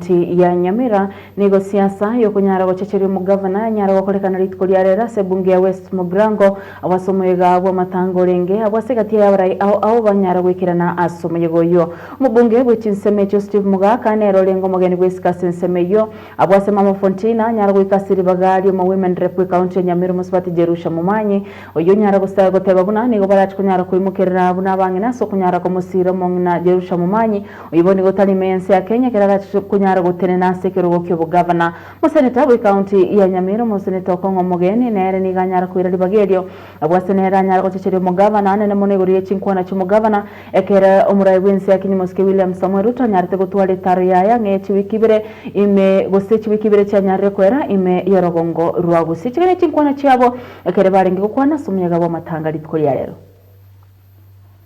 Ekaunti ya Nyamira nigo siasa yokonyara gochecheria omogavana yanyara gokorekana rituko ria rero ase ebunge ya West Mugirango abwo ase omoyega bw'amatanga orenge abwo ase egati y'abarai ao ao banyara goikerana ase omoyega oyio. Omobunge bwe chinsemo echio Steve Mogaka nere orenge omogeni bw'esiko ase ensemo eyio abwo ase Mama Fontina anyara goika ase ribaga ri'omo Women Rep bw'ekaunti ya Nyamira Omosubati Jerusha Momanyi Oyio onyare gose goteba buna nigo barache konyara koimokerera buna abang'ina ase okonyara komosiira omong'ina Jerusha Momanyi, oyio bono nigo otari ime y'ense ya Kenya ekero arache konyara gotenena ase ekerogo ki'obogavana. Omoseneta bw'ecounty ya Nyamira omoseneta Okong'o Omogeni nere nigo anyara koira ribaga erio abwo ase nere anyare gochecheria omogavana anene mono igoro ye chinkwana chi'omogavana ekero omorai bw'ense ya Kenya Omosike William Samoei Ruto anyarete gotwara etaro yaye ang'e ye chiwiki ibere ime gose chiwiki ibere chianyarire koera ime y'orogongo rwa Gusii. Chigania chinkwana chiabo Ekero barenge gokwana ase omoyaga bw'amatanga rituko ria rero.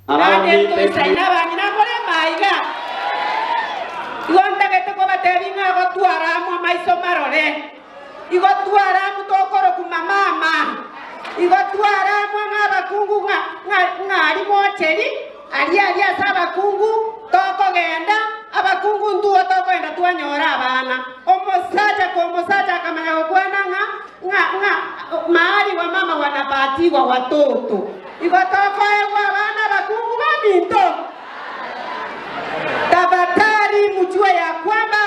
Naende ntoisaine abang'ina more maiga. Igo ntagete kobatebia ng'a gotwara amo amaiso marore. Igo twara amo tokorokwa mamama. Igo twara amo ng'a abakungu ng'a ng'a ng'a aria mocheri, aria aria ase abakungu tokogenda, abakungu ntwo tokogenda twanyora abana. Omosacha komosacha akamanya gokwana ng'a Ng'a, ng'a, mahali wamama wanapatigwa watoto. Igo tokoegwa abana abakungu baminto. Tafadhali mjue ya kwamba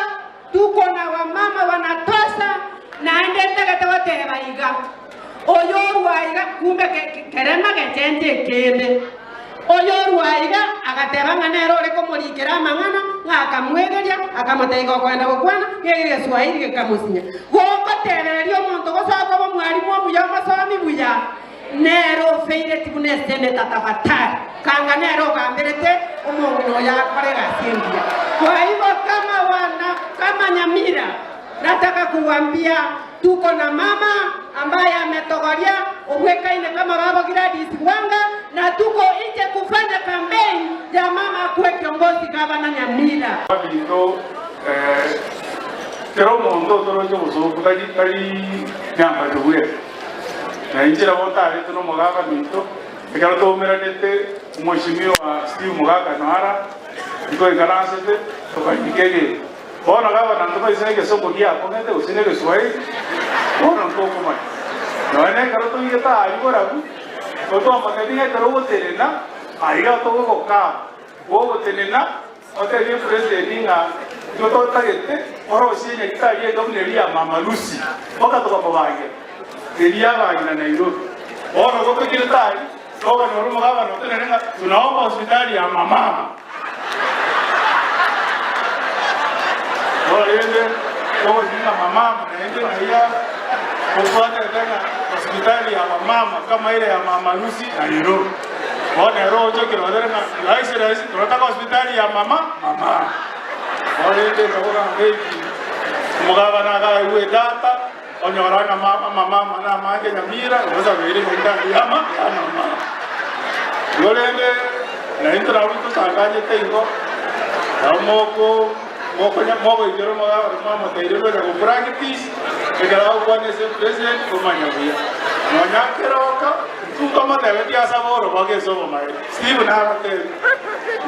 tuko na wamama wanatosha, naende ntagete goteba iga, oyo orwa iga kumbe ke, ke, kerema gechenche ekende. Oyo orwa aiga agateba ng'a nere ore komorikera amang'ana, ng'a akamwegeria, akamotebia iga okoenda gokwana, ng'a egeswahili gekamosinya. Gogotebereria omonto gose okoba omwalimu omuya omosomi buya, nere ofeireti buna eseneta tafadhali, kanga nere ogamberete omong'ina oyo akore egasi engiya. Kwa hivyo kama wana kama Nyamira nataka kuwambia Tuko na mama ambaye ametogoria obwekaine kama babo Gladys Wanga na tuko inche kufanya campaign ya mama akuwe kiongozi gavana Nyamira. Abinto kera omonto otoroche obosooku tari tari nyambacho bweka. Na inche nabo ntarete nomogaka ominto, ekero twaumeranete omweshimiwa Steve Mogaka Noara, ntwaikaransete tokarika egento. Bono gavana ntobaise negesongo giakong'ete gose negeswahili, bono ntokomanya. Nonya nekero toigete aaria borabu, otwamotebia ng'a ekero ogotenena aiga togogokaa, gogotenena otebie epresident ng'a intwe totagete orosie enyagitari enga buna eria ya Mama Lucy, mpaka tokamobangera eria abang'ina Nairobi. Bono gotokirete aria, tokonyora omogavana otenene ng'a tunaomba hospitali ya mamama. Korende togotinga mamama naende ng'ai otwatete ng'a hospitali ya wamama kama ere ya mama Lucy Nairobi. Bono ere ogochokera otere ng'a Your Excellency torataka hospitali ya mama mama. Korende nkaboka maybe omogabana akaigwa edata onyora ng'a amamama namange Nyamira osabeire hospitali ya mama. Igo rende naintwe nabo tosanganyete igo, nabo moko mokonya mogoikera omogaka mwamoteire gocha go practice, ekero agokwana ase president omanya buya. Nonya keroka, intwe ntomotebetie asabe orobago ase obomaene. Steve nabatebie,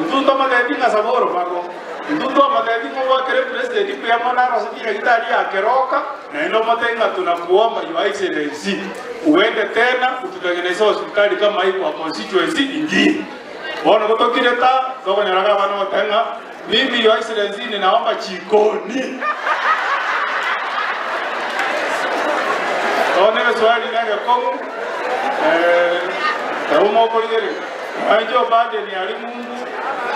intwe ntomotebetie ng'a saba orobago, intwe ntomotebetie ng'a obwakere president mbuya mono arosetie nyagetari ya keroka, Naende omotebie ng'a tunakuomba your excellency uende tena ututengeneze hospitali kama hii kwa constituency ingine. Bono gotokire ta tokonyora gavana ogoteba ng'a mimi your excellency ninaomba chikoni. Bono egeswahili negekong'u eh, nabo mokorigereria. Nonya Joe Biden aria ng'umbu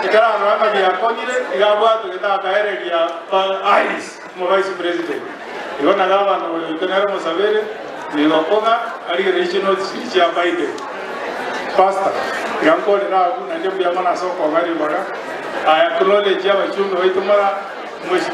ekero arora ng'a biakong'ire iga abwatogete akaereria Harris. Omo vice president, igo na gavana oyo oito nere omosabere, nigo okong'a arigererie chinotes chiria chia Biden. Pastor, tiga nkorere abwo naende mbuya mono ase okong'a ribaga. I acknowledge abachumbe baito mora mwesi.